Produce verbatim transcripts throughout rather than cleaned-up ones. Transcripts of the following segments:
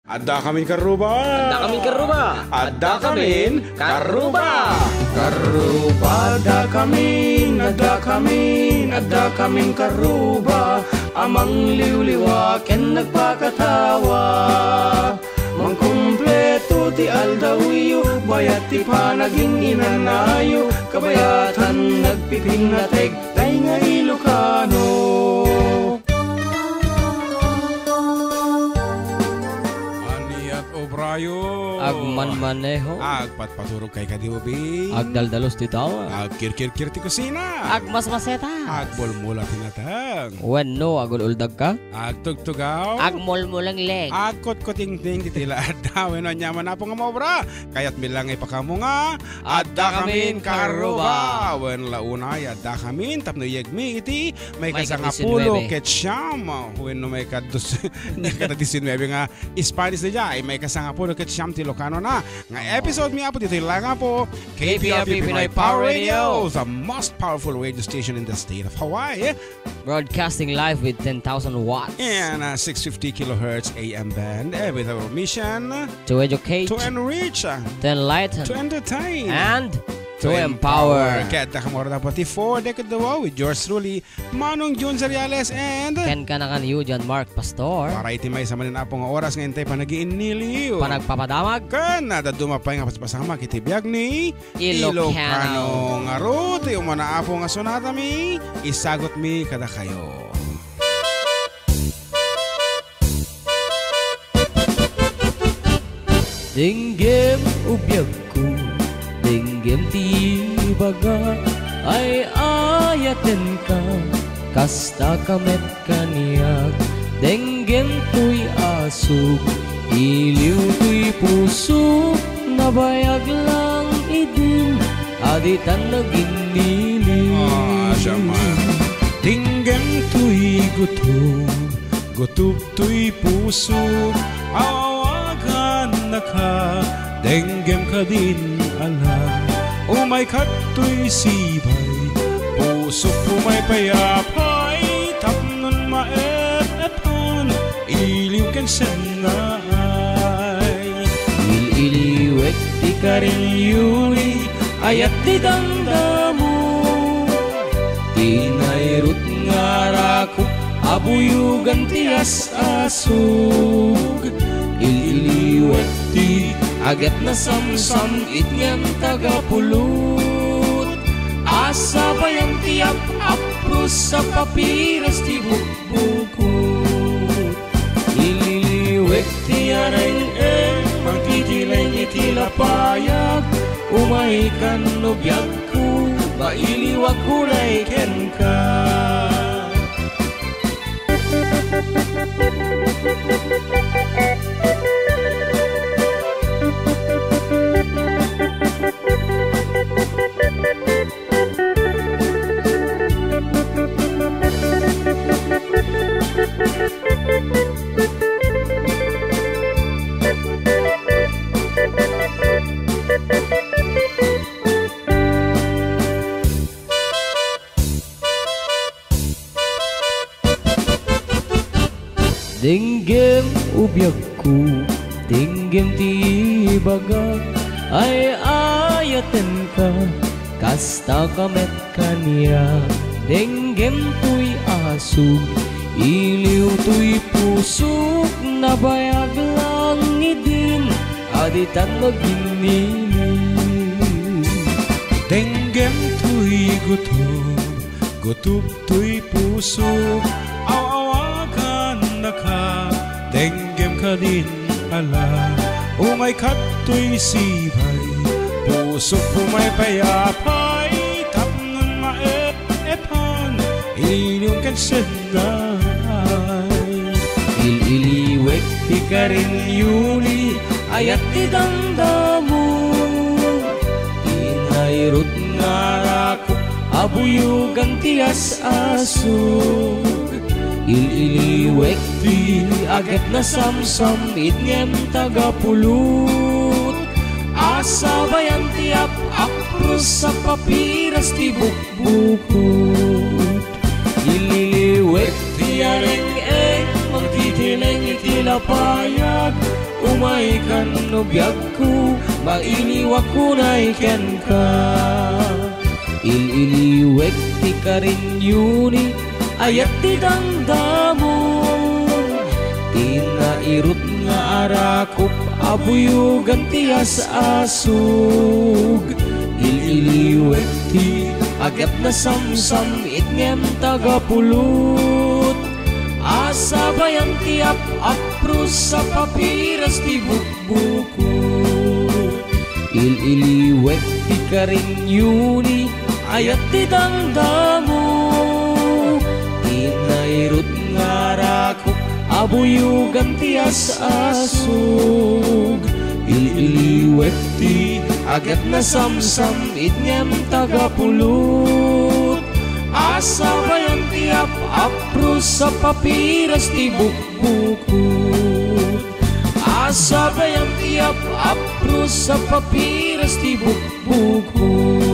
Adda kamin karruba! Adda kamin karruba! Adda kamin karruba! Karruba, adda kamin, adda kamin, adda kamin karruba, a mangliwliwa ken nagpakatawa. Mangkumpleto ti aldawyo, bayat ti panagin-inanayo, kabayatan nagpipinateg, tay nga Ilocano. Aniat obrayo. Agmanmaneho. Agpatpaturog kay kadi ubi. Agdaldalus ti tawa. Agkirkirkir ti kusina. Agmasmaseta. Agmulmula ti natang. Wenno, agul-uldagka. Agtugtugaw. Agmulmulengleg. Agkutkutingting ti tila adda. Wenno, aniaman apo nga maobra. Kayatmi lang ipakamo nga adda kamin karruba. Wen la unay, adda kamin tapno iyegmi iti maikasangapulo ket siam wenno maikadus-, maikadisinuebe nga Spanish daydiay, maikasangapulo ket siam ti Ilocano na nga episode mi apo ditoy lang apo K P L P Pinoy Power Radio, the most powerful radio station in the state of Hawaii. Broadcasting live with ten thousand watts. And, uh, six fifty kilohertz A M band, eh, with our mission to educate, to enrich, uh, to enlighten, to entertain, and to empower. Kaya takamura dapat ti four decade the wow with yours truly, Manong Jun Seriales and ken kanakan yu, John Mark Pastor. Para iti maysa manen apo nga oras nga intay panagiinniliw. Panagpapadamag. Ken, uh, dadduma pay nga paspasamak iti biag ni Ilocano. Ilocano. Ngarud, ti umuna apo nga sonatami, isagutmi kadakayo. Denggem, o biagko, denggem ti ibagak, ay-ayatenka, kastaka met kaniak, denggem toy asuk, iliw toy pusok, nabayag lang idin, a ditan naginnili. Ah, siya man. Denggem toy gutom, gutom toy pusok, awagannaka, denggem kadin ala, umayka toy sibay, pusok pumaypayapay, tapnon maep-epan, iliw ken sennaay. Il-iliwek ti karin yuni, ayat ti damdamo, ti nairut nga rakop, a buyogan ti as-asug. Il-iliwek ti aget nasamsam-it ngem tagapulot. Asabayan ti ap-apros a papiras ti bukbukot. Il-iliwek ti areng-eng, mangtitileng iti lapayag. Umaykan no biagko, mailiwak unay kenka. Denggem, o biagko, denggem ti ibagak, ay-ayatenka, kastaka met kaniak. Denggem toy asug, iliw toy pusok, nabayag lang idin, a ditan maginniling. Denggem toy gutom, gutom toy pusok, aw-awagannaka, denggem kadin ala, umayka toy sibay, pusok pumaypayapay, tapnon maep-epan, iliw ken sennay. Il-iliwek ti karin yuni, ayat ti damdamo, ti nairut nga rakop, a buyogan ti as-asug. Il-iliwek ti aget nasamsam-it ngem tagapulot. Asabayan ti ap-apros a papiras ti bukbukot. Il-iliwek ti areng-eng, mangtitileng iti lapayag. biagko, mailiwak unay kenka. Il-iliwek ti karinyo ni ayat ti damdamon. Ti nairut nga arakop a buyogan ti as-asug. Il-iliwek ti agyat nasamsam-it ngem tagapulot. Asabayan ti ap-apros a papiras ti bukbukot. Il-iliwek ti karinyo ni ayat ti damdamo. Ti nairut nga arakop a buyogan ti as-asug. Il-iliwek ti agyat nasamsam-it ngem tagapulot. Asabayan ti ap-apros a papiras ti bukbukot. Asabayan ti ap-apros a papiras ti bukbukot.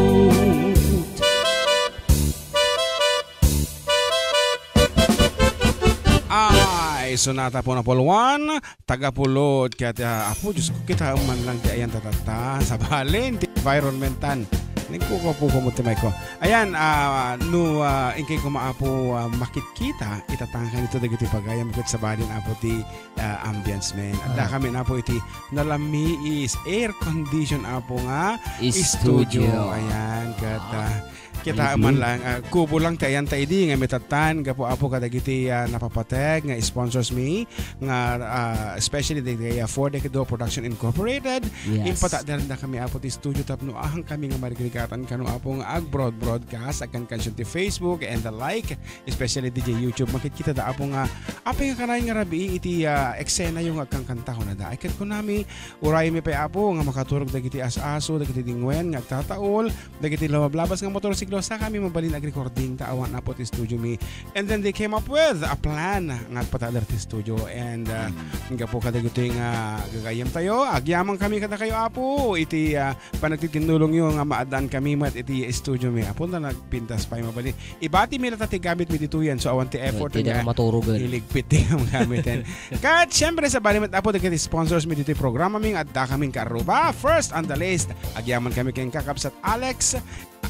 Ay, Sonata Punapolwan, tagapulot, ket, ah, apo, Diyos ko, kitaem man lang ti ayan tatatta, sabalen, ti environmentan. Nagkukupuko mo ti mic ko. Ayan, ah, no, ah, inkay koma, apo, ah, makitkita, itatangkan ito dagiti pagayam ket sabalen, apo, ti, ah, ambience, men. Adda Ah. kami, apo, iti nalamiis, air condition, apo, nga Studio. studio. Ayan, ket, Ah. ah, Kita Maybe. man lang, ah, kubo lang ti ayan ta idi nga mitattan gapu, apo, kadagiti, ah, napapateg nga sponsors mi nga, ah, especially the, the, ah, For the Kiddo Production Incorporated. Yes. Impatadderda kami, apo, ti studio tapno ahan kami nga marigrigaran kano, apo, nga ag-broad-broadcast, agkankansion ti Facebook and the like, especially D J YouTube. Makitkita da, apo, nga apay nga kanayon nga rabii iti, ah, eksena yo nga agkankanta, kunada. Ay, ket kunami, urayen mi pay, apo, nga makaturog dagiti as-aso, dagiti dingwen nga agtataol, dagiti labablabas nga motorsiklo, sa kami mabalin agrecording ta awan, apo, ti studio mi. And then they came up with a plan nga agpatadder ti studio. And, uh, Mm. gapu kadagitoy nga gagayyem tayo, agyaman kami kadakayo, apo, iti, uh, panagtitinnulong yo nga maaddaan kami met iti studio mi. Apo, ta nagpintas pay mabalin. Ibati mi latta ti gamit mi ditoyen, so awan ti effort Ti nga dang maturugan. Iligpit ti gamiten. Ket, siyempre, sabali met, apo, dagiti sponsors mi ditoy programa mi nga adda kamin kaarruba. First on the list, agyaman kami ken kakabsat Alex,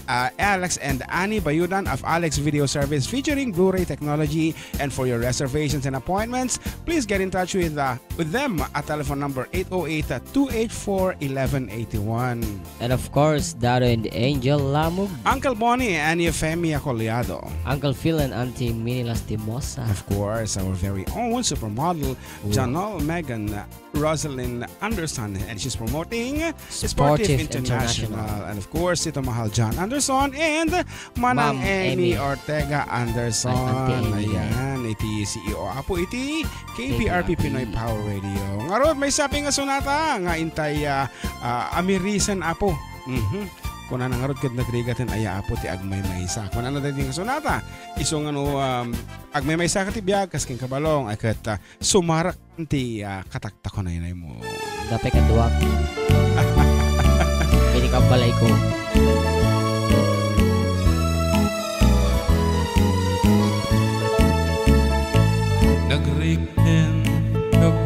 uh, Alex and Annie Bayudan of Alex Video Service featuring Blu-ray technology. And for your reservations and appointments, please get in touch with, uh, with them at telephone number eight oh eight, two eight four, eleven eighty-one. And of course, Dado and Angel Lamug. Uncle Bonnie and Euphemia Collado. Uncle Phil and Auntie Minnie Lastimosa. Of course, our very own supermodel, Wow. Janelle Megan Rosalind Anderson, and she's promoting Sportive Sportive International. International. And of course, Tito Mahal John Anderson and Manang Ma'am Amy Amy. Ortega Anderson. Ay, Auntie Amy. Ayan, iti C E O, apo, iti K P R P K P R P. Pinoy Power Radio. Ngarud, maysa pay nga sonata nga intay, ah, ah, amirisan, apo. Mhm. Kunana ngarud ket nagrigat ti aya, apo, ti agmaymaysa. Kunana daydi nga sonata, isu nga no, um, agmaymaysa ka ti biag, kas ken kabalong, ay ket, ah, sumarak ti, ah, kataktakon a inaymo. Dapay kaduak. Pinikabbalayko. Nagriknennak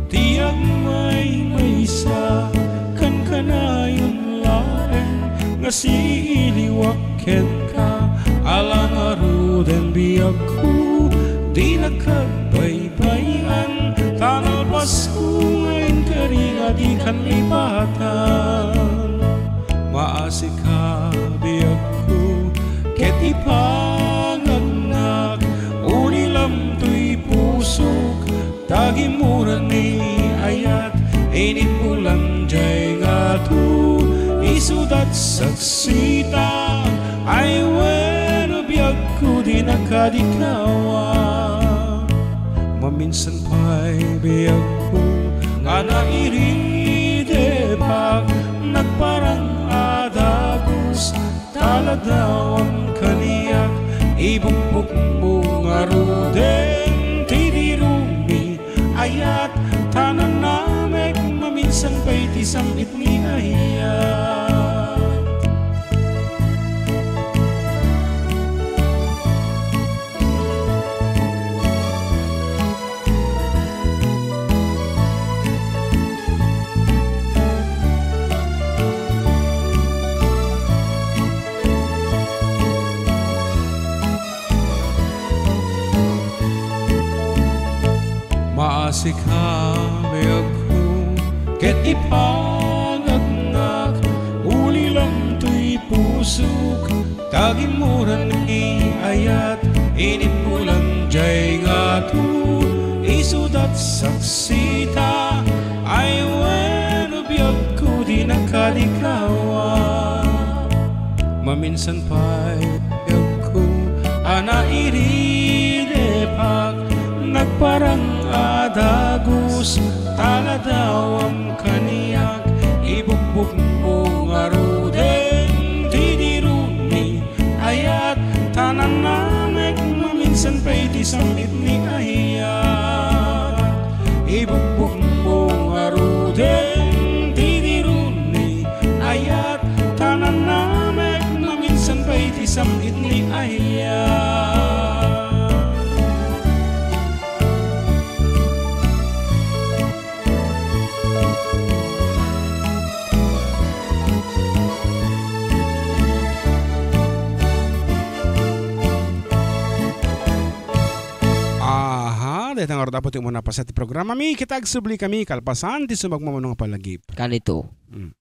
ti agmaymaysa, kankanayon laeng nga siiliwak kenka, ala ngaruden biagko, dinak agbaybay-an, ta nalpasko nga inkari nga dikan lipatan. Maasika biagko, ket ipangagnak, unilam toy pusok, ta gimmuran ni ayat, inibbulan jay ngatu, isudat saksita, ay wen, biagko, dinak kadi kawa. Maminsan pay biagko nga nairidepak, nagparang a dagus, taladawam kaniak, ibukbukmo ngaruden ti dirumi ayat, ta nanamek maminsan pay ti sam-it ni ayat. Sika, biagko, ket ipangagnak, ulilam toy pusok, ta gimmuran ni ayat, inimmulan jay ngato, isudat saksita, ay wen, biagko, dinak kadi kawa. Maminsan pay, biagko, a nairidepak, nagparang a dagus, taladawam kaniak, ibukbukmo ngaruden ti diruni, ayat, ta nanamek, maminsan pay ti sam-it ni ayat. Ibukbukmo ngaruden ti diruni, ayat, ta nanamek, maminsan pay ti sam-it ni ayat. Aha, dayta ngarud, Apo, ti umuna a paset ti programami, ket agsubli kami kalpasan ti sumagmamano nga palagip. Kanito. Mm.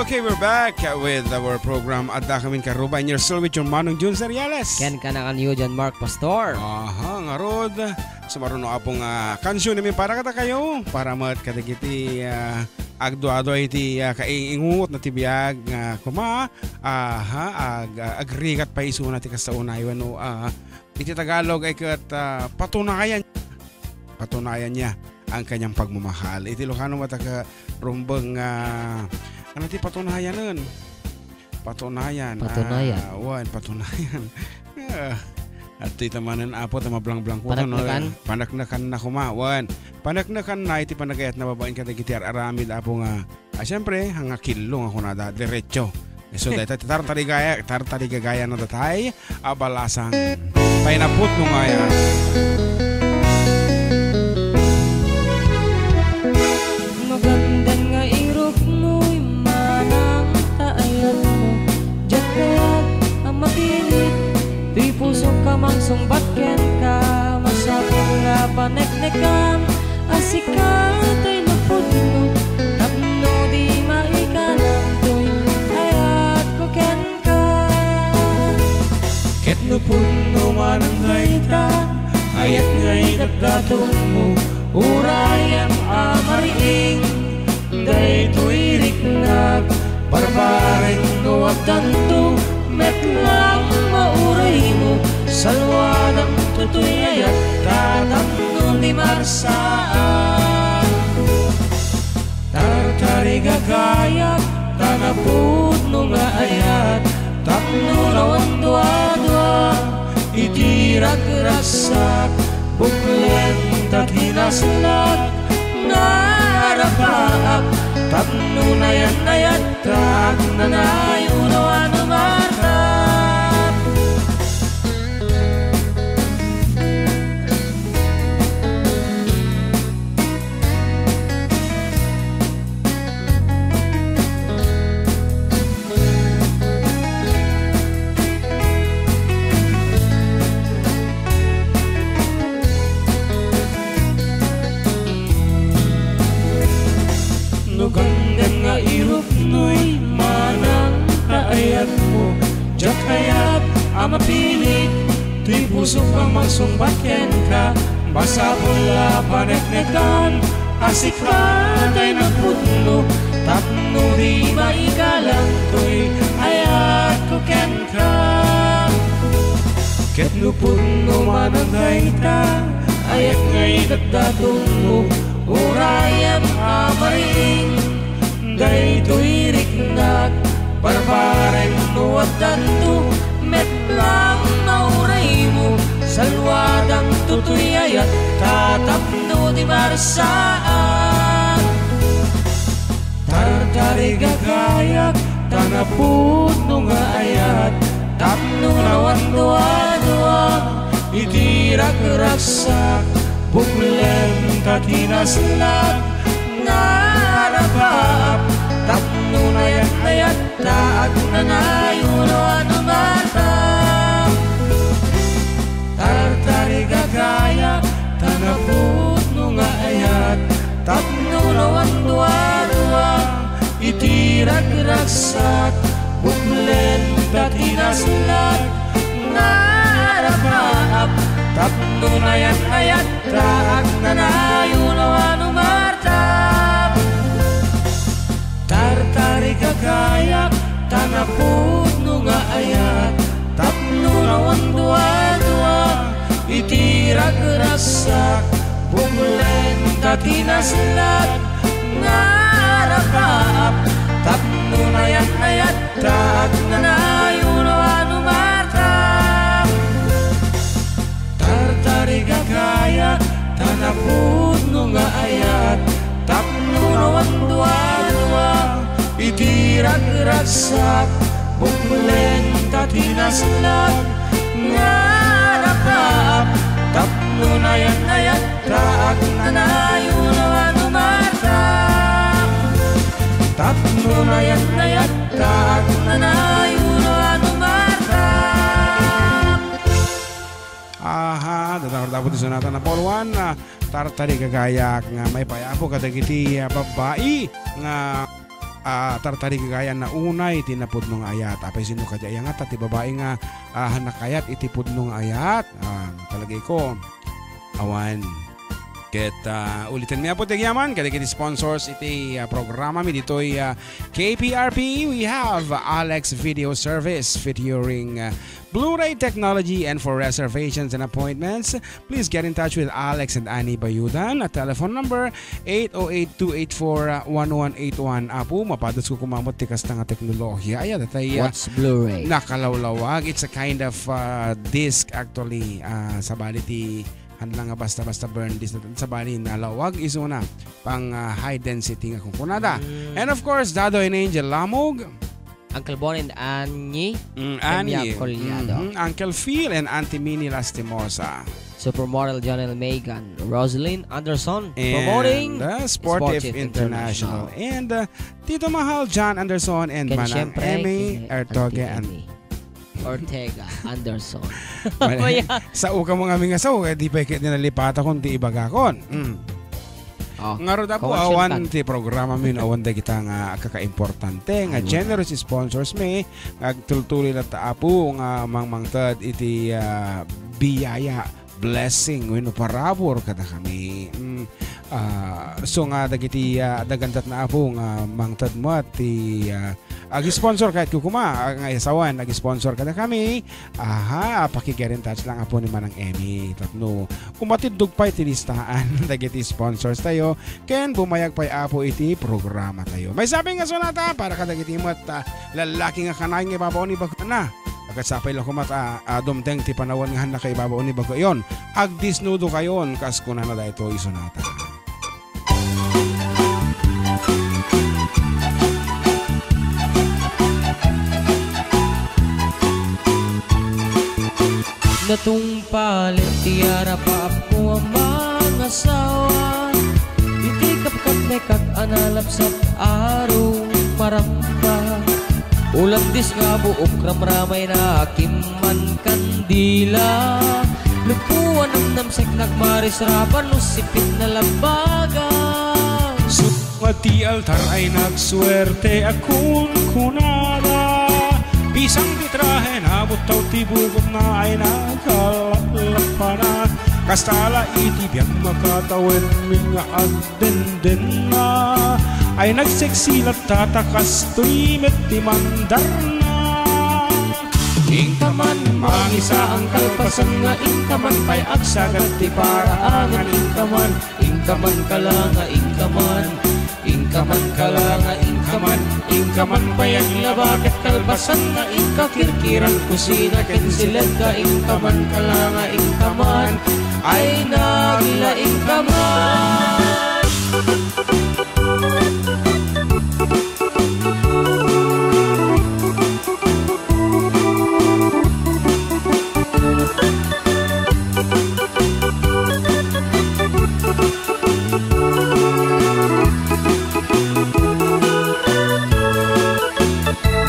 Okay, we're back with our program. Adda kamin karuba in your soul with your Manong Jun Seriales. Ken kanakanyo, John Mark Pastor. Aha, ngarud. Sumaruno, Apo, nga kansion mi para kadakayo, para met kadagiti, ah, agdua-dua iti, ah, kaingungot na ti biag nga koma, aha, ag-, ah, agrigat pay isuna ti kasta unay wenno, ah, iti Tagalog ay ket, ah, patunayan, patunayan niya ang kanyang pagmamahal. Iti Ilocano met a ka-, rumbeng nga, ano ti patunayanen? Patunayan. Patunayan. Ah, wen, patunayan. Ah, adtoy ta manen, Apo, ta mablangblangko, no? Paneknekan? Paneknekan na koma, wen. Paneknekan na iti panagayat na babaen kadagiti ar-aramid, Apo, nga, ah, siyempre, nga killo nga kunada, diretso. So, dayta ti tartarigaya-, tartarigagayana datay a balasang. Painaputno nga aya. Magandan nga iruknoy manang ta ayatmo, diak kayat a mapilit. Ti pusok a mangsungbat kenka, masapul nga paneknekam a sika tay napudno, tapno di maikanam toy ayatko kenka. Ket no pudno manen dayta, ayat ngay ket datonmo, urayem a mariing, daytoy riknak, barbareng no agtanto, met lang mauraymo, salwadam toy ayat, ta tapno di marsaak. Tartarigagayat, ta napudno nga ayat, tapno lawan duadua, iti ragrassak, buklen ta tinaslak, nga arapaak, tapno nayan-nayattak, nanayon no ano matak. No ganggan nga iruknoy, Diak kayat a mapilit toy pusok a mangsungbat kenka. Masapul a paneknekan a sika tay nagpudno tapno di maigalang toy ayatko kenka. Ket no pudno manen dayta, ayak ngay daddatonmo, urayem a maring. Daytoy riknak, barbarem no addanto, met lang mauraymo, salwadam toy ayat, ta tapno di marsaak. Tartarigagayak, ta napudno nga ayat, tapno nawan duadua, iti ragragsak, buklen ta tinasnak, nga arapaap, tapno nayan-ayat, ta agnanayon no ano mata. Tartarigagayak, ta napudno nga ayat, tapno nawan duadua, iti ragragsak, buklen ta tinasnak, nga arapaap, tapno nayan-ayat, ta agnanayon no ano mata. Tartarigagayak, ta napudno nga ayat, tapno nawan duadua, iti ragragsak, buklen ta tinasnak, nga arapaap, tapno nayan-ayat, ta agnanayon no ano mata. Tartarigagayak, ta napudno nga ayat, tapno nawan duadua, iti ragragsak, buklen ta tinasnak, nga arapaap, tapno nayan-ayat, ta agnanayon no ano mata. Tapno nayan-ayat, ta agnanayon no ano mata. Aha, dadangor dapot ti sonata number one, ah, Tartarigagayak nga maipayapo kadagiti, ah, babbai nga, ah, tartarigagayan na unay ti napudno nga ayat. Apay, sino kadi aya ngata ti babbai nga, ah, nakayat iti pudno nga ayat? Ah, talagayko, awan. Ket, ah, uliten mi, Apo, ti agyaman kadagiti sponsors iti, ah, programa mi ditoy, ah, K P R P. We have Alex Video Service featuring, ah, Blu-ray technology, and for reservations and appointments, please get in touch with Alex and Annie Bayudan at telephone number eight oh eight, two eight four, one one eight one. Apo, mapadas ko kumamot ti kasta nga teknolohiya. Ay, adatay, ah, What's Blu-ray? Nakalawlawag. It's a kind of, ah, disc, actually. Ah, sabali ti, haan lang nga basta-basta burn disc, sabali nalawag isuna. Pang, ah, high density nga kunkunada. Mm. And of course, Dadoy and Angel Lamog. Uncle Bon and Annie. Mm, Enya Annie. Collado. Mhm. Uncle Phil and Auntie Minnie Lastimosa. Supermodel Jonel Megan. Roselyn Anderson. And, promoting uh, Sportive Sportive International. International. And, uh, Tito Mahal John Anderson and Ken Manang siyempre, Emmy kay Ertoge Auntie and Emmy. Ortega Anderson. Mali. Maya. Sa uka mo nga amin nga sao, eh, di pa ikit nalipata kung ti ibagakon. Mm. Oh, ngarud, Apo, commercial awan kan. Ti programa mi, awan dagita nga kakaimportante nga Ayun. Generous sponsors mi nga agtultuloy latta, Apo, nga mangmangted iti, ah, biyaya, blessing wenno parabur kadakami. Mm, ah, so nga dagiti, ah, dagandat na, Apo, nga mangted met ti, ah, ag-sponsor kayat ko kuma, ah, nga isawan, ag-sponsor kadakami. Aha, paki-get in touch lang, Apo, ni Manang Emmy tapno umatiddog pay ti listaan dagiti sponsors tayo ken bumayag pay, Apo, iti programa tayo. Maysa pay nga sonata para kadagiti met, ah, lallaki nga kanayon nga ibabaw ni bagona. Agkasapay la koma ta, ah, dumteng ti panawen nga haan nakaibabaw ni bagoyon. Agdisnudo kayon, kas kunana daytoy sonata. Natungpal ti arapaapko a mangasawa, iti kapkapnekak a nalapsat a rumarampa. Ulandis nga buok ramramayna, kimman kandila. Lupuan namnamseknak, marisrapan no sipit na lambaga. Summa ti altar ay nagsuerte a kunkunada. Isang ti trahe, nabuttaw ti bukotna ay nagalaplapanak. Kasta la iti biag makatawenmi nga agdendenna. Ay nagseksi latta ta kastoy met ti mandarna. Inka man mangisaan kalpasan nga inka man pay agsagad ti paraangan, inka man Inka man kala nga inka man, inka man kala nga inka man, inka man pay aglaba ket kalpasan nga inka kirkiran kusina ken siledka, inka man kala nga inka man, ay naglaing ka man.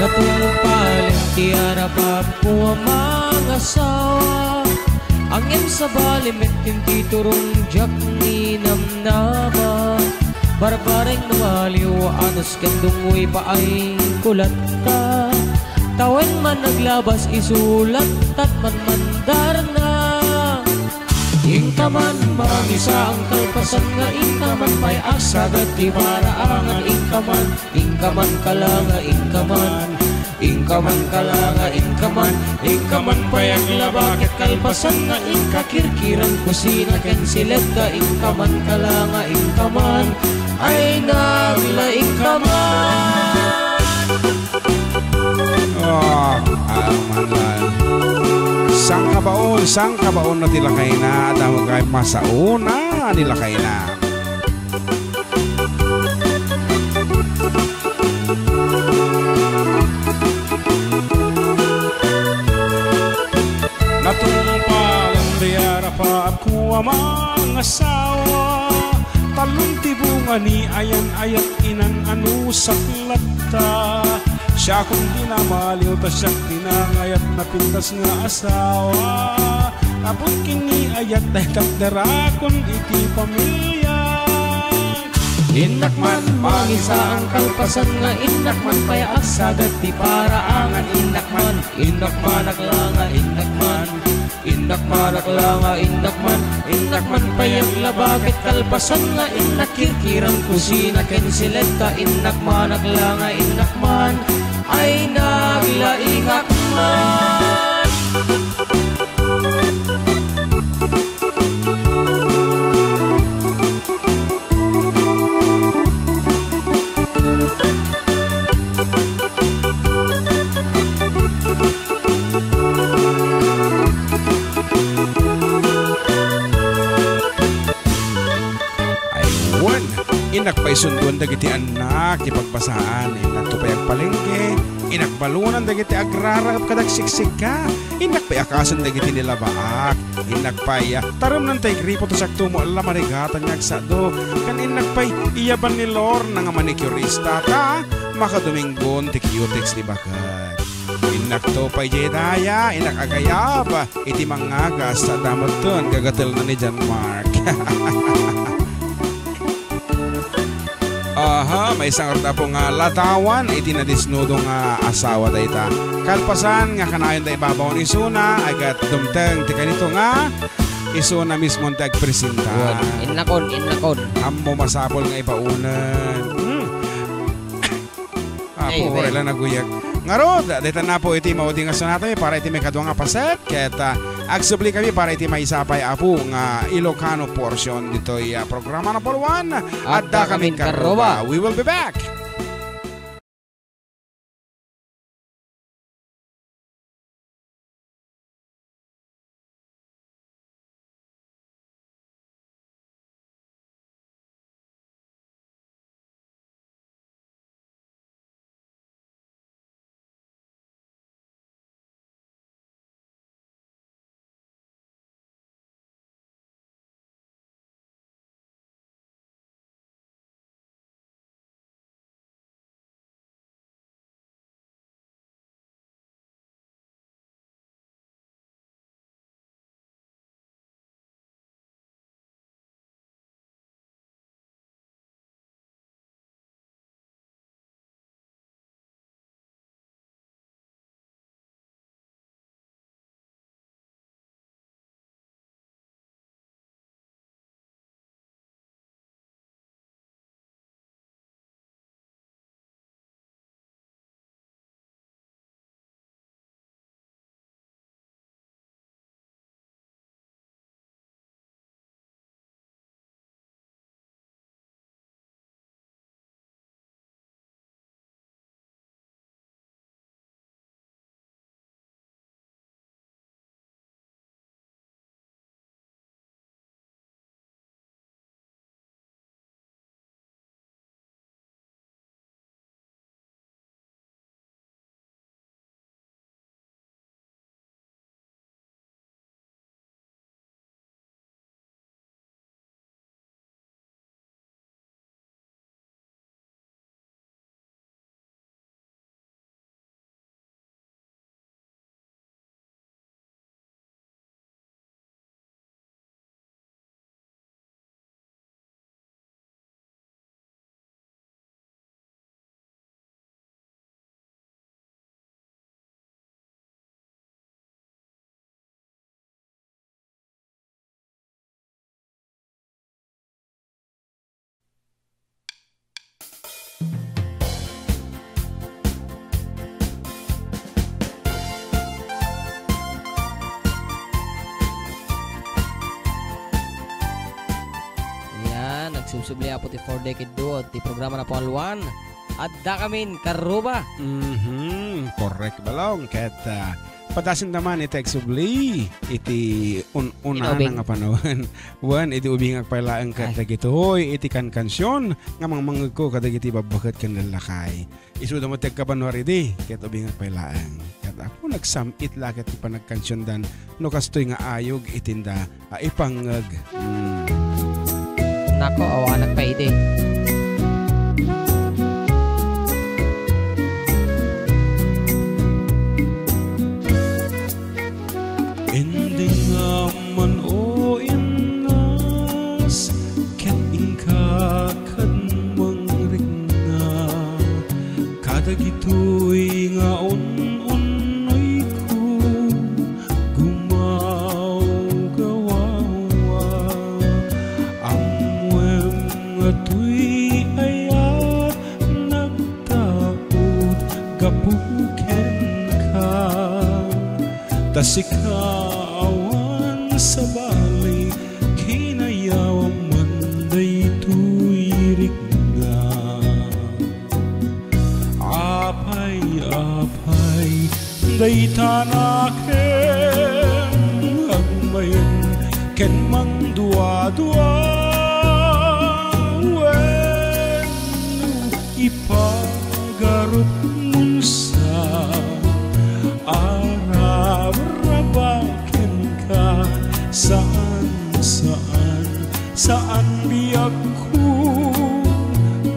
Natungpalen ti arap-apko a mangasawa, ngem sabali met ken ti turong diak ninamnama. Barbareng no maliw, anus ken dungoy paay ko latta. Tawen man naglabas, isu lattat manmandarna. Inka man mangisaan kalpasan nga inka man pay agsagad ti paraangan, inka man, inka man kala nga inka man, inka man kala nga inka man, inka man pay aglaba ket kalpasan nga inka kirkiran kusina ken siledka, inka man kala nga inka man, ay naglaing ka man. Ah, ah, manlan. Sangkabaon, sangkabaon na ti lakayna, adda met kay masaona ni lakayna. Natungpalen ti arap-apko a mangasawa, talon ti bunga ni ayan-ayat, inan-anusak latta. Siakon ti namaliw ta siak ti nangayat, napintas nga asawa. Tapno ken ni ayat, dayta ti darakon iti pamiliak. Innak man mangisaan kalpasan nga innak man pay agsagad ti paraangan, innak man, innak man aglanga, innak man. Innak man aglanga, innak man, innak man pay aglaba ket kalpasan nga innak kirkiran kusina ken siledka, innak man aglanga, innak man, ay naglaingak man. Ay, wen, innak pay sunduen dagiti annak ti pagbasaan, innakto pay agpalengke, innak balunan dagiti agraraep kada agsiksikka, innak pay akasen dagiti nilabaak, innak pay, ah, taremnen tay gripo ta siakto met la marigatan nga agsado, ken innak pay iyaban ni Lorna nga manicurista ta makaduminggon ti cutex ni baket. Innakto pay diay daya, innak agayab iti mangagas, ta adda metten gagatelna ni John Mark. Aha, maysa ngarud, Apo, nga ladawan iti nadisnudo nga asawa dayta. Kalpasan nga kanayon da ibabaon isuna, ay ket dumteng ti kanito nga isuna mismo ti agpresenta. Yun. Innakon, innakon. Ammo masapul nga ibaonen. Hmm. Apo, ay, uray la naguyag. Ngarud, dayta na, Apo, iti maudi nga sunatmi para iti maikadua nga paset, ket, ah, agsubli kami para iti maysa pay, Apo, nga Ilocano portion ditoy, ah, programa number one. Adda kamin karruba. We will be back. Subli, Apo, ti Four Decade Duo, ti programa na pangalwan. Adda kamin, Karuba. Mhm, correct, Balong. Ket, ah, padasinda man iti agsubli iti un-, unana nga panawen. Wen, idi ubingak pay laeng ket dagitoy iti kankansion nga mangmangngegko kadagiti babbaket ken lallakay. Isuda met ti agkabanua idi, ket ubingak pay laeng. Ket Apo, nagsam-it la ket ti panagkansiondan no kastoy nga ayog itinda a ipangngeg. Hmm. Nako, awanak pay idi. Endengam man, o innas, ket inka kad mangrikna kadagitoy nga un-unnoyko gumawgawawa. Ammoem nga toy ayat nagtaud gapu kenka. Ta sika awan sabali, kinayawam man daytoy rikna. Apay, apay, dayta nakem agmayen ken mangduadua. Wenno ipagarupmon sa a rabraba kenka. Saan, saan, saan, biagko,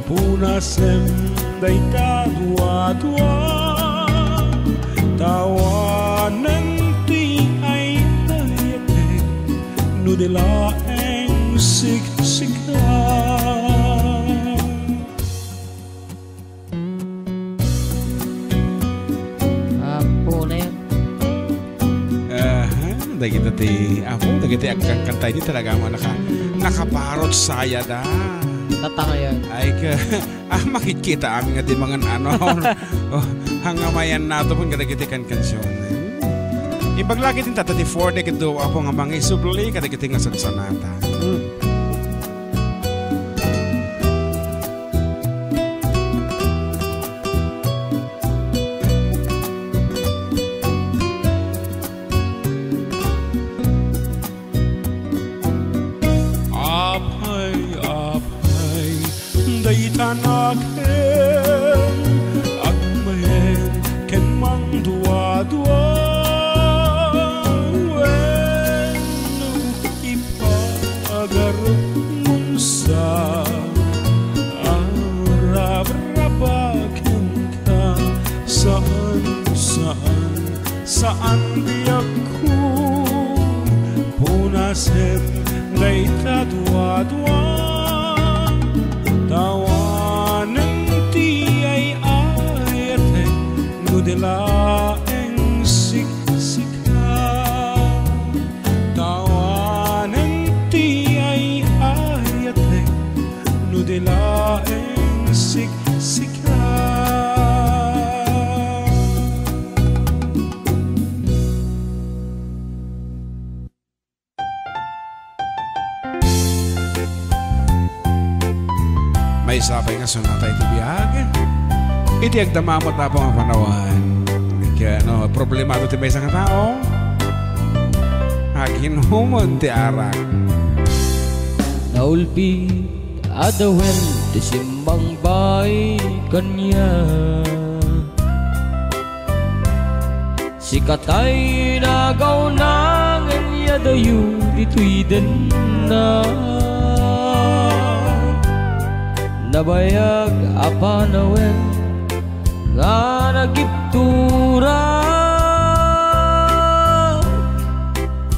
punasem dayta duadua. Ta awanen ti ay-ayatek no di laeng siksika. Apo na yan. Aha, dagita ti, apo, dagiti agkankanta idi talaga nga naka-, nakaparot saya da. Tatangayan. Ay, ka, ah, makikita amin nga di mangan ano. Oh, hangamayan nato pun kadagiti kankansion. Imbag lagi din tata ti Four Decade Duo, apo, nga mangisubli kadagiti nga sansanata. Hmm. Apay, apay, dayta nakem agmayen ken mangduadua. Wenno ipagarupmon sa a rabraba kenka. Saan, saan, saan, biagko, punasem dayta duadua. Ta awanen ti ay-ayatek no di laeng siksika. Ta awanen ti ay-ayatek no di laeng siksika. Maysa pay nga sonata iti biag. Iti agdama met, apo, nga panawen. Kaya, no, problemado ti maysa nga tao. Aginumon ti arak. Naulpi a dawen ti simmangbae kaniak. Sika tay nagawnangen ya dayo ditoy denna. Nabayag a panawen nga nagibturak,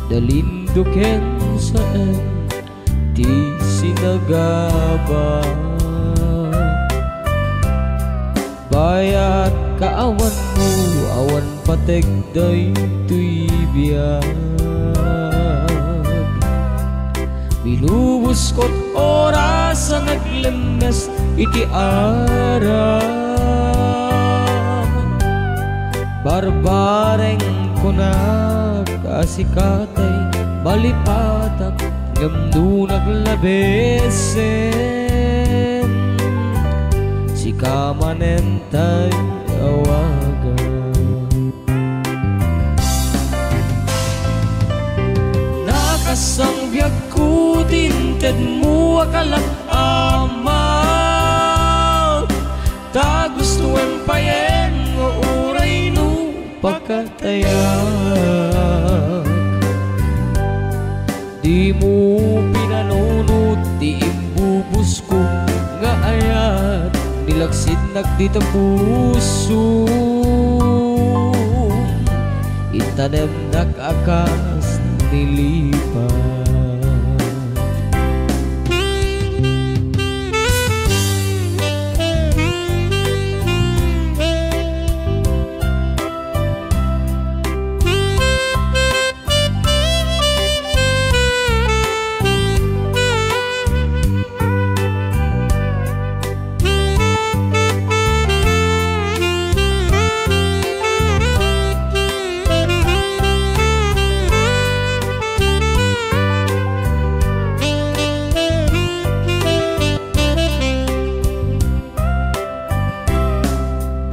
dalinduken saen ti sinagaba. Bayat ka awanmo, awan pateg daytoy biag. Binubuskot oras a naglemmes iti aram. Barbareng kunak a sikatay malipatak Ngem no naglabesen, sika manen tay awagan. Nakasangbiagko ti intedmo a kalak-, Ama, ta gustoem payen nga uray no pakatayak. Dimo pinanunot ti imbubusko nga ayat, nilaksidnak dita puso. Intanemnak a kas ni lipa.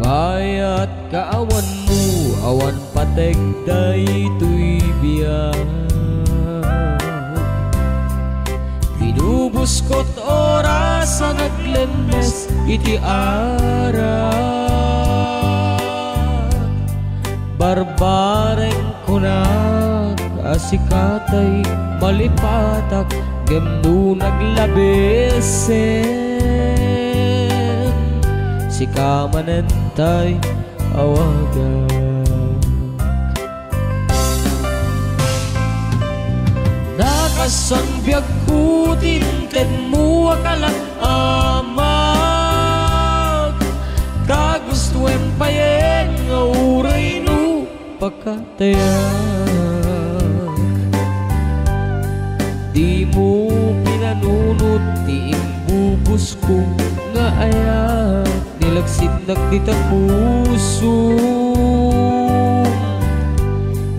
Bayat kaawanmo, awan pateg daytoy biag. Binubuskot oras a naglemmes iti arak. Barbareng kunak a sika tay malipatak, ngem no naglabesen, sika manen tay awagan. Nakasangbiagko ti intedmo a kalak-, Ama, ta gustoem payen nga uray no pakatayak. Dimo pinanunot ti imbubusko nga ayat, nilaksidnak dita puso.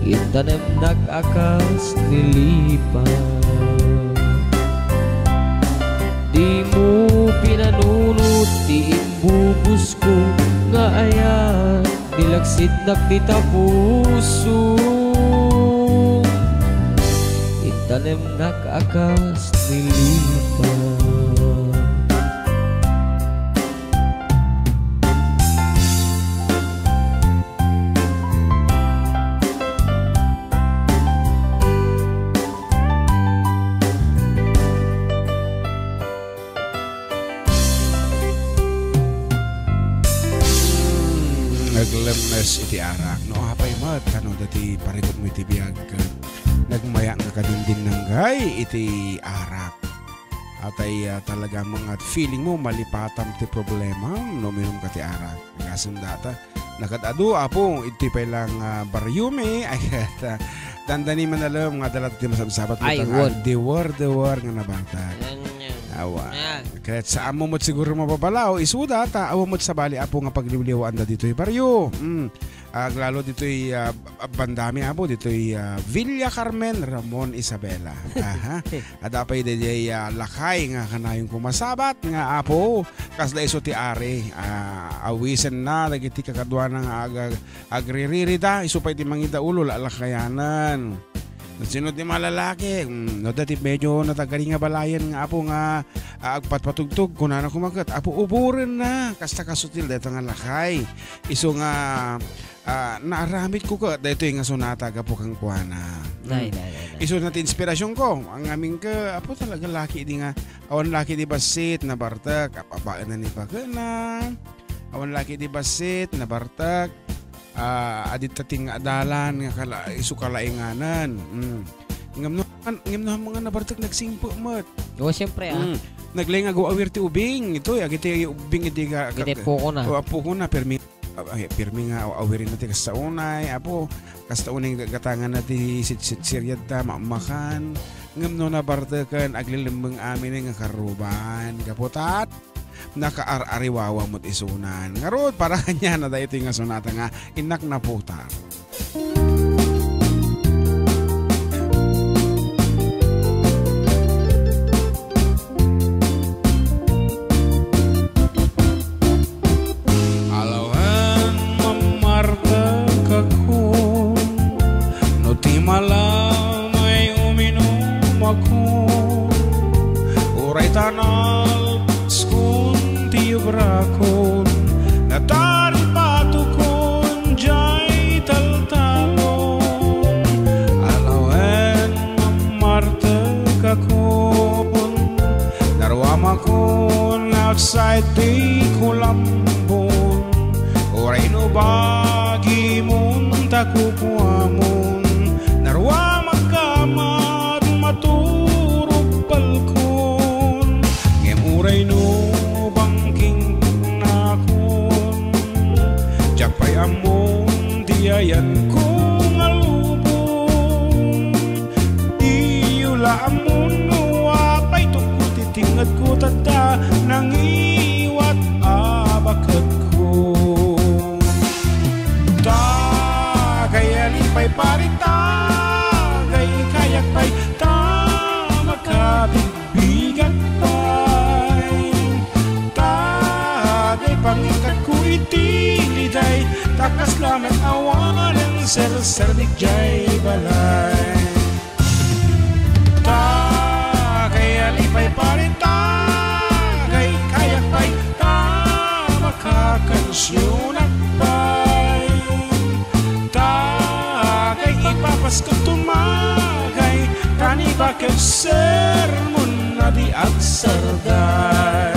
Intanemnak a kas ni lipa. Dimo pinanunot ti imbubusko nga ayat, nilaksidnak dita puso. Intanemnak a kas ni lipa. Naglemmes iti arak. No apay met, kano dati parikutmo iti biag, nagmayak nga kadindinanggay iti arak. Atay, ah, talaga nga feeling mo, malipatam ti problema, no, uminom ka ti arak. Agasem data. Nakad-adu, Apo, iti pay lang, ah, baryomi, ay, ah, dandani man alam nga dalat ti masabsabat mo. Ay, tan-, wen. Di war, di war nga nabantag. Yan, yan. Awa. Yan. Ket saan mo met siguro mababalaw, isuda, ta awan met sabali, Apo, nga pagliwliwaanda ditoy baryo. Mm. Aglalo ditoy, ah, bandami, Apo, ditoy, ah, Villa Carmen, Ramon, Isabela. Aha. Adda pay daydiay, ah, lakay nga kanayon ko masabat nga, Apo, kasla isu ti ari, ah, awisenna dagiti kakaduana nga aga-, agriririda, isu pay ti mangidaulo, lalakayanan. No sino ti malalaki, mm, no dati medyo natagari nga balayen nga, Apo, nga, ah, agpatpatugtog, kunana koma ket, Apo, uborenna, kasta kasutil dayta nga lakay. Isu nga, ah, naaramidko ket daytoy nga sonata gapu kenkuana. Nay, mm, nay, nay, nay. Isu na ti inspirasionko. Ang amin ke, Apo, talaga laki di nga, awan laki di bassit, nabartek, apabaen na ni pakena. Awan laki di bassit, nabartek. Ah, adita ti nga adalan nga kala-, isu kalainganan. Mm. Ngem no, ngem no, mga nabartek, nagsingpet met. O, siyempre, ah. Mm. Naglaing nga aw-awir ti ubing. Itoy, agiti ubing iti ka-, ka-, Iti puko na. O, puko na, permi. Ay, pirmi nga aw-, awirin na ti kasta unay, Apo. Kasta unay nga gatangan na ti sit-, sit-, siryad ta, ma-, makan. Ngem no nabarteken, aglilemmeng amin nga karruban. Gapu ta, nakaar-ariwawa met isunan. Ngarud, para kaniana daytoy nga sonata nga innak naputar. Uray ta nalpaskon ti obrakon, nataripatukon jay taltalon. Alawen, mammartekakon, naruamakon, naksait ti kulambon. Uray no bagimon ta kukuamon, naruamak kamat maturog balkon. Ngem uray no bangking nakon, diak pay ammon ti ayanko nga lubong. Diyo la ammon no apay tukko ti tingngedko, tadda nangiwat a baketko. Tagay a lipay pari, tagay kayak pay, ta makabigbigak pay. Tagay pangikatko iti liday, ta kasla met awanen serserbik jay balay. Tagay a lipay pari, tagay kayak pay, ta makakansionak pay. Tagay ipapaskek tumagay, ta ni baket sermon a di agsarday.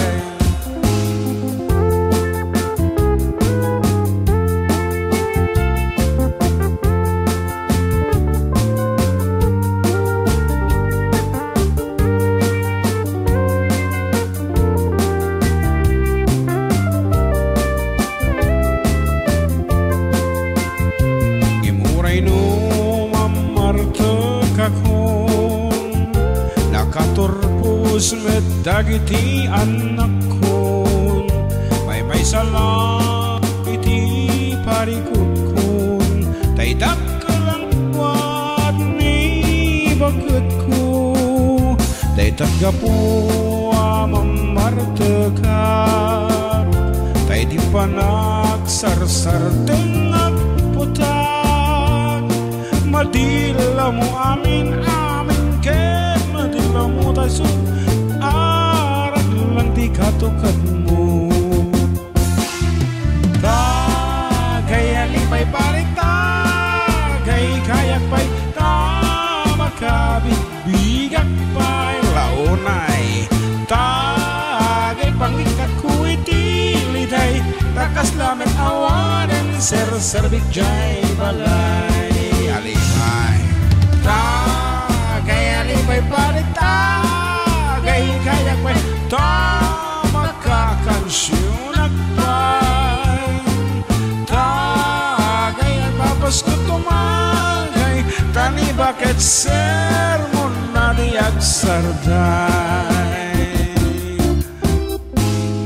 Ngem uray no mammartekakon, nakaturpos met dagiti annakkon. Maymaysa la iti parikutkon, ta idak Kalangkuat ni baketko, dayta gapu a mammartekak, ta idi panagsarsarengngan putak, madi la mo amin-amin ket madi la mo tayo, araglan ti katukedmo. Tagay a lipay pari, tagay kayak pay, ta makabigbigak pay. Launay, tagay pangikatko iti liday, ta kasla met awanen serserbik jay balay. A lipay, tagay a lipay pari, tagay kayak pay, ta makakansionak pay. Tagay a papasko tumagay, ta ni baket sermon a di agsarday.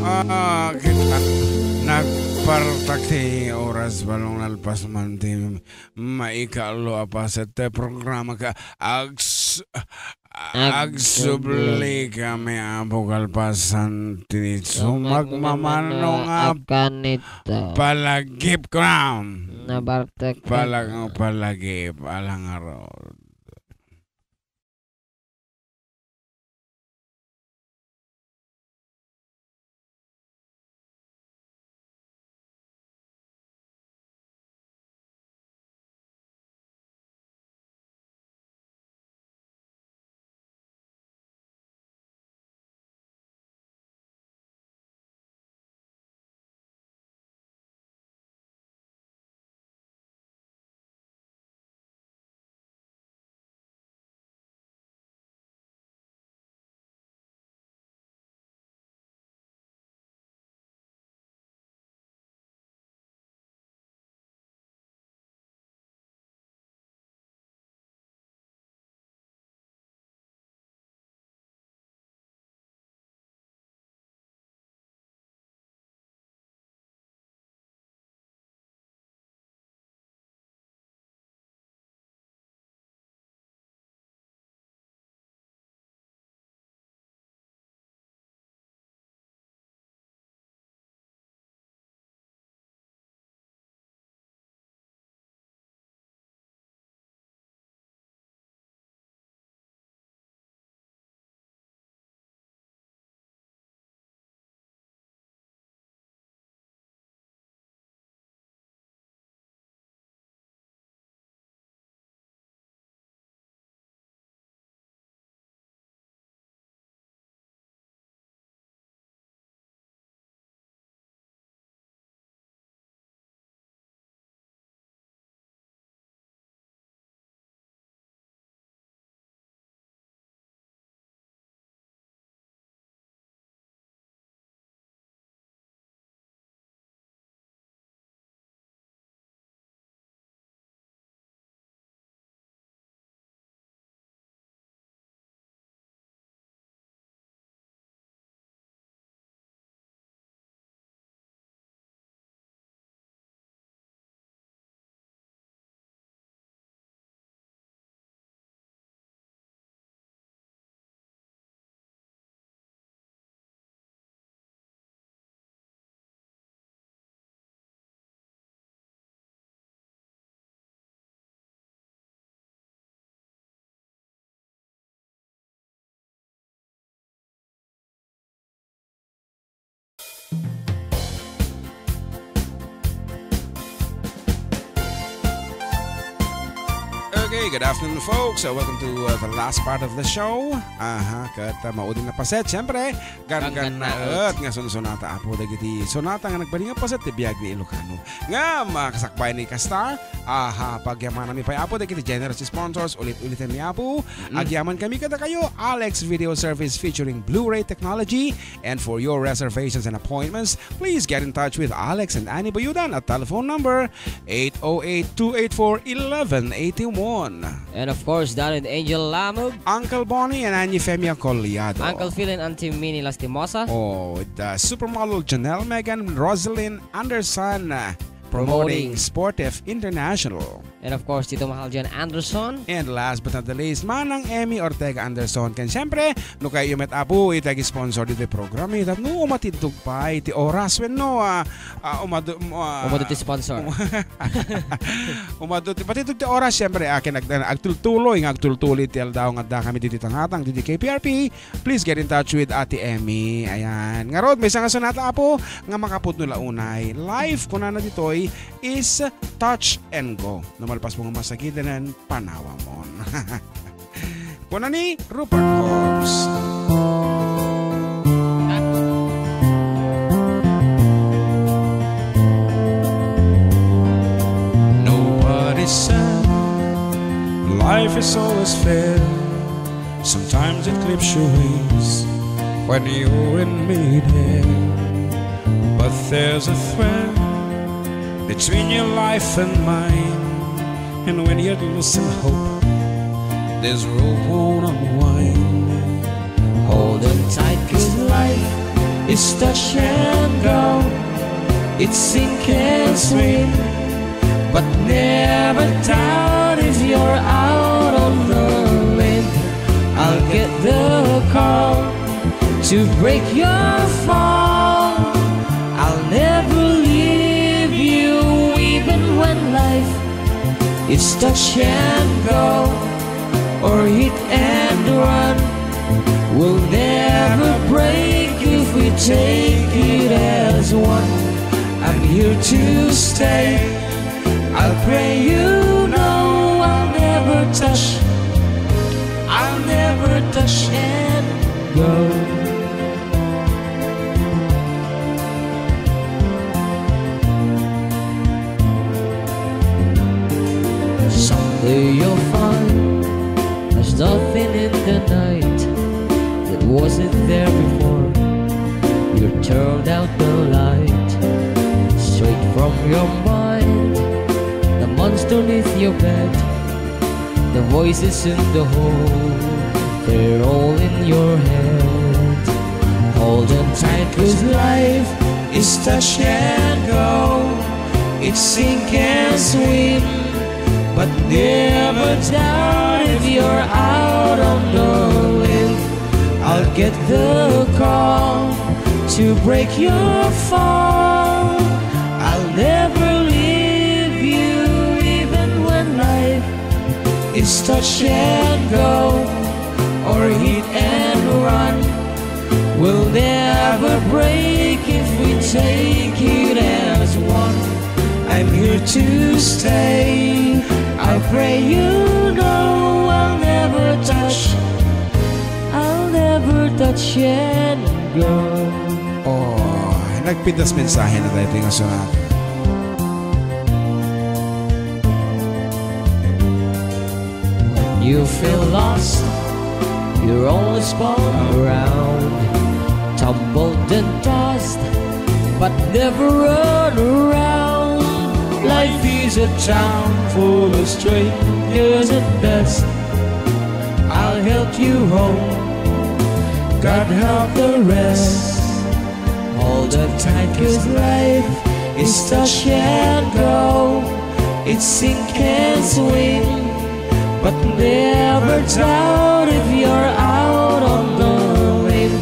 Ah, kita, nagpartak ti oras, balong nalpas man ti maikaallo a paset ti programa ka. Ags-, agsubli kami, Apo, kalpasan ti sumagmamano nga kanito. Palagip ko na. Nabartek. Palag-, palagip, alang arod. Hey, good afternoon, folks. Uh, welcome to, uh, the last part of the show. Aha, ket, uh, maudi a paset, siyempre, ganggannaet nga sunsonata, Apo, dagiti sonata nga nagbalin a paset ti biag ni Ilocano. Ngem, uh, kasakbay ni kasta, aha, pagyamanami pay, Apo, dagiti generous sponsors, ulit-ulitanmi, Apo. Mm. Agyaman kami kadakayo, Alex Video Service featuring Blu-ray technology. And for your reservations and appointments, please get in touch with Alex and Annie Bayudan at telephone number eight oh eight, two eight four, eleven eighty-one. And of course, Dad and Angel Lamog. Uncle Bonnie and Annie Femia Collado. Uncle Phil and Auntie Minnie Lastimosa. Oh, the supermodel Janelle Megan Rosalyn Anderson, uh, promoting Promoting. Sportive International. And of course, Tito Mahal John Anderson. And last but not the least, Manang Emmy Ortega Anderson. Ken siyempre, no kayo met, Apo, iti agi-sponsor ditoy program, eh, tapno umatintog pay ti oras wenno, ah, ah, umadu-, um, ah, Umadu ti sponsor. um, umadu ti, patintog ti oras, siyempre, akin ag-, agtultuloy, nga agtultuloy ti aldaw nga adda kami ditoy tangatang, ditoy K P R P, please get in touch with Ate Emmy. Ayan. Ngarud, maysa nga sonata, Apo, nga makapudno la unay. Life, kunana ditoy, is touch and go. No malpas mo nga masagiden, panawamon. Kuna ni Rupert Holmes. Nobody said life is always fair. Sometimes it clips your wings when you're in midair. But there's a thread between your life and mine. And when you're losing hope, this rope won't unwind. Hold on tight, 'cause life is touch and go. It's sink and swim, but never doubt if you're out on the limb. I'll get the call to break your fall. I'll never leave you, even when life is touch and go or hit and run. We'll never break if we take it as one. I'm here to stay. I'll pray you know I'll never touch. I'll never touch and go. Someday you'll find there's nothing in the night that wasn't there before. You turned out the light straight from your mind. The monster beneath your bed, the voices in the hall, they're all in your head. Hold on tight, 'cause life is touch and go. It's sink and swim, but never doubt if you're out on the limb. I'll get the call to break your fall. I'll never leave you, even when life is touch and go or hit and run. We'll never break if we take it as one. I'm here to stay. I pray you know I'll never touch. I'll never touch and go. Oh, nagpintas mensahe na tayo, ito yung asunod. When you feel lost, you're only spun around, tumbled and tossed, but never run around. Life is a town full of strangers at best. I'll help you home. God help the rest. Hold on tight, 'cause life is touch and go. It's sink and swim, but never doubt if you're out on the limb.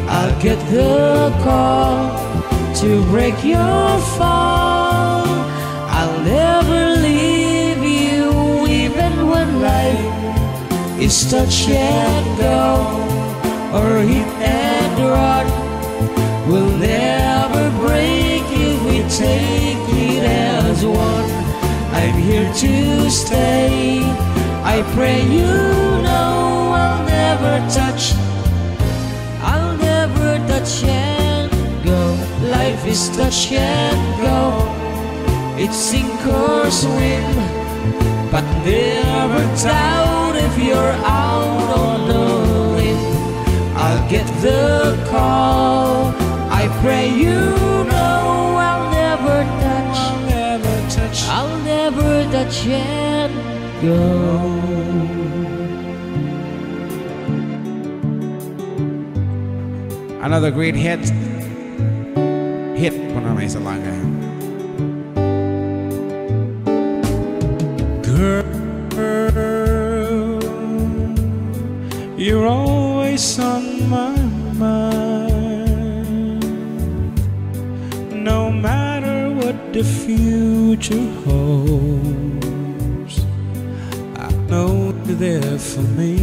I'll get the call to break your fall. I'll never leave you, even when life is touch and go or hit and run. We'll never break if we take it as one. I'm here to stay. I pray you know I'll never touch, I'll never touch and go. Life is touch and go. It's sink or swim, but never doubt if you're out on a limb. I'll get the call. I pray you know I'll never touch, I'll never touch, I'll never touch and go. Another great hit. Hit po na may salaga. Girl, you're always on my mind. No matter what the future holds, I know you're there for me.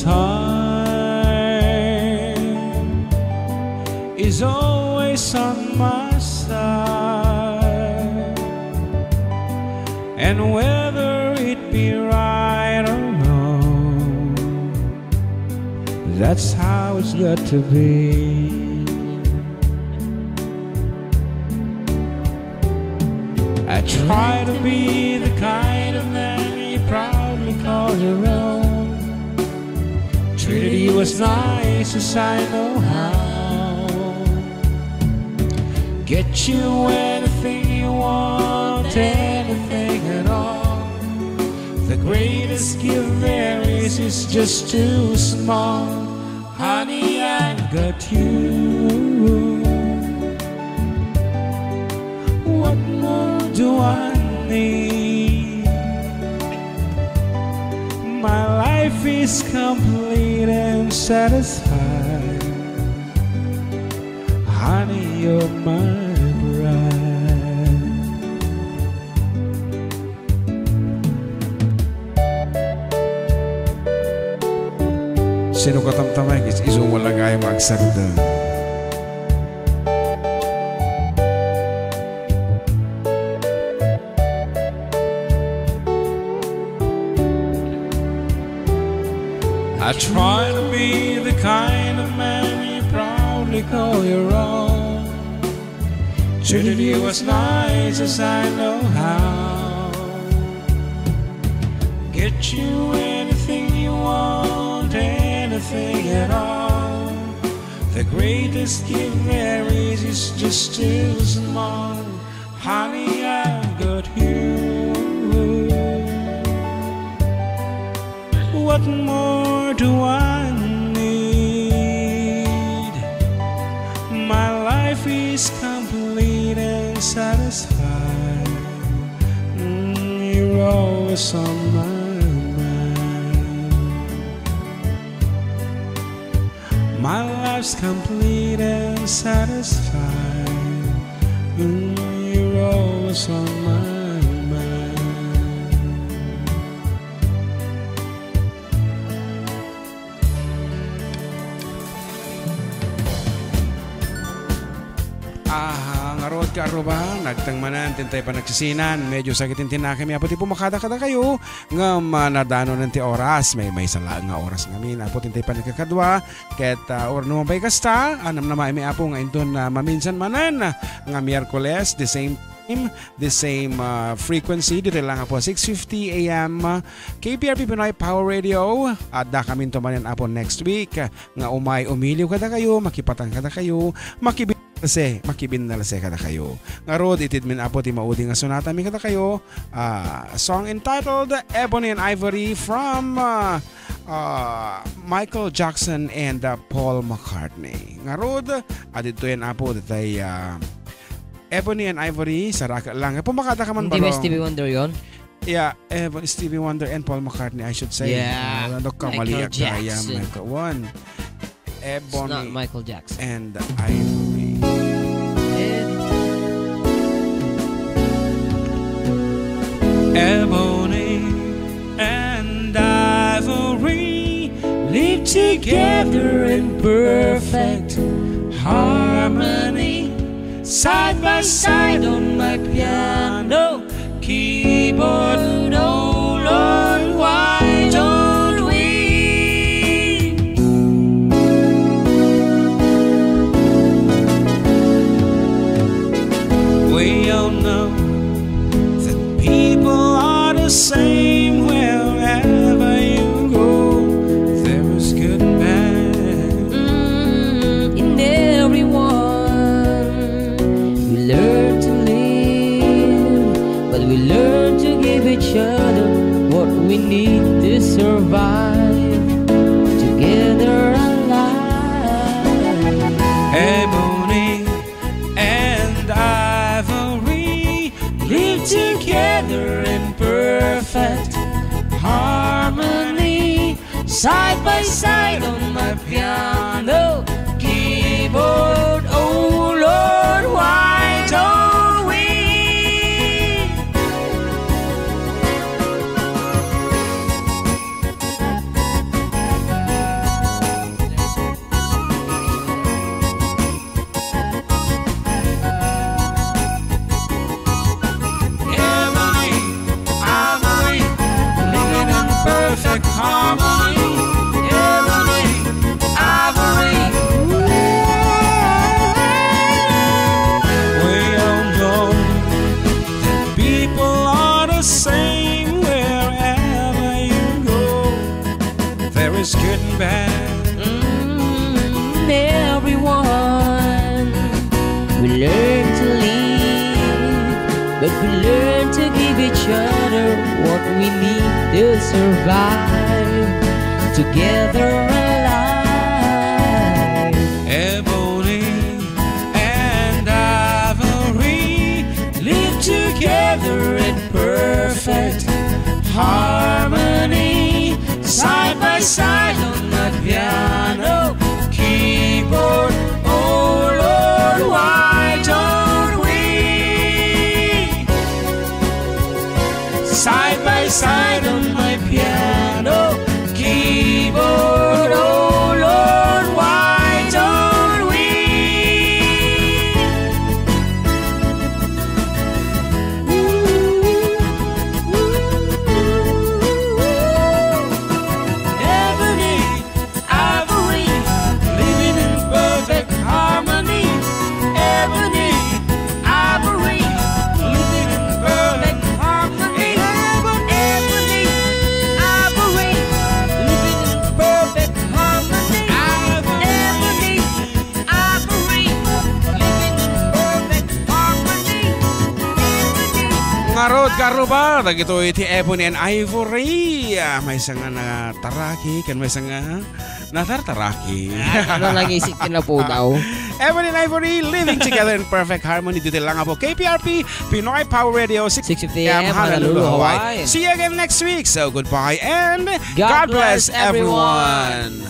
Time is always on my side, and whether it be right or wrong, that's how it's got to be. I try to be the kind of man you proudly call your own. Treated you as nice as I know how. Get you anything you want, anything at all. The greatest gift there is is just too small. Honey, I've got you. What more do I need? My life is complete and satisfied. Honey, you're my bride. Sino katamtamay, is-, isu mo lang ay magsarda. I try to be the kind of man you proudly call your own. Treated you as nice as I know how. Get you anything you want, anything at all. The greatest gift there is is just too small. Honey, I've got you. What more do I need? My life is complete and satisfied. Mm, you're always on my mind. My life's complete and satisfied. Mm, you're always on my mind. Ah, ngarud, kaarruba, nagteng manen ti intay panagsisinan. Medyo sakit ti nakemi, Apo, ti pumakada kadakayo, ngem, ah, nadanonen ti oras. May, maysa laeng nga oras ngamin, Apo, ti intay panagkakadua. Ket, ah, or no mapay kasta, ah, namnamaemi, Apo, nga inton, ah, maminsan manen nga Miyerkules, the same time, the same, ah, frequency, ditoy lang, Apo, six fifty A M, K P R P Pinoy Power Radio. Adda kaminto manen, Apo, next week, ah, nga umay umiliw kadakayo, makipatang kadakayo, makibinnalse, makibinnalse kadakayo. Ngarud, itedmin, Apo, ti maudi nga sonatami kadakayo, ah, a song entitled Ebony and Ivory from, ah, ah, Michael Jackson and, ah, Paul McCartney. Ngarud, aditoyen, Apo, ditoy, ah, Ebony and Ivory, saraket lang. Pumakada ka man, Hindi ba Balong? Stevie Wonder yon? Yeah, Evan, Stevie Wonder and Paul McCartney, I should say. Yeah. Ah, nagkamali Michael Jackson. Michael, one. It's Ebony not Michael Jackson. And Ivory. Ebony and Ivory live together in perfect harmony. Side by side on my But oh Lord, why don't we? We all know that people are the same wherever you go. There is good and bad. Mm, in everyone, we learn to live, but we learn to give each other what we need to survive together alive. Ebony and ivory live together in perfect harmony, side by side on my piano keyboard. Oh Lord, why don't we? Ebony, ivory, living in perfect harmony. Ebony, ivory. We all know that people are the same wherever you go. There is good and bad. Mm, everyone, we learn to live, but we learn to give each other what we need to survive together alive. Ebony and ivory live together in perfect harmony, side by side on the piano keyboard. Oh Lord, why don't we? Side by side on my piano keyboard. Oh Lord, why don't we? Ebony, ivory, living in perfect harmony. Ebony, ivory, living in perfect harmony. Ebony, ivory, living in perfect harmony. Ebony, ivory, living in perfect harmony. Ebony. Ngarud, karuba, dagitoy ti Ebony and Ivory. Ah, maysa nga nataraki, ken maysa nga natartaraki. Ay, ano lang isip ko na po daw. Ebony and Ivory, living together in perfect harmony. Dito lang po, K P R P, Pinoy Power Radio, six fifty A M, Honolulu, Hawaii. See you again next week. So, goodbye and God bless everyone.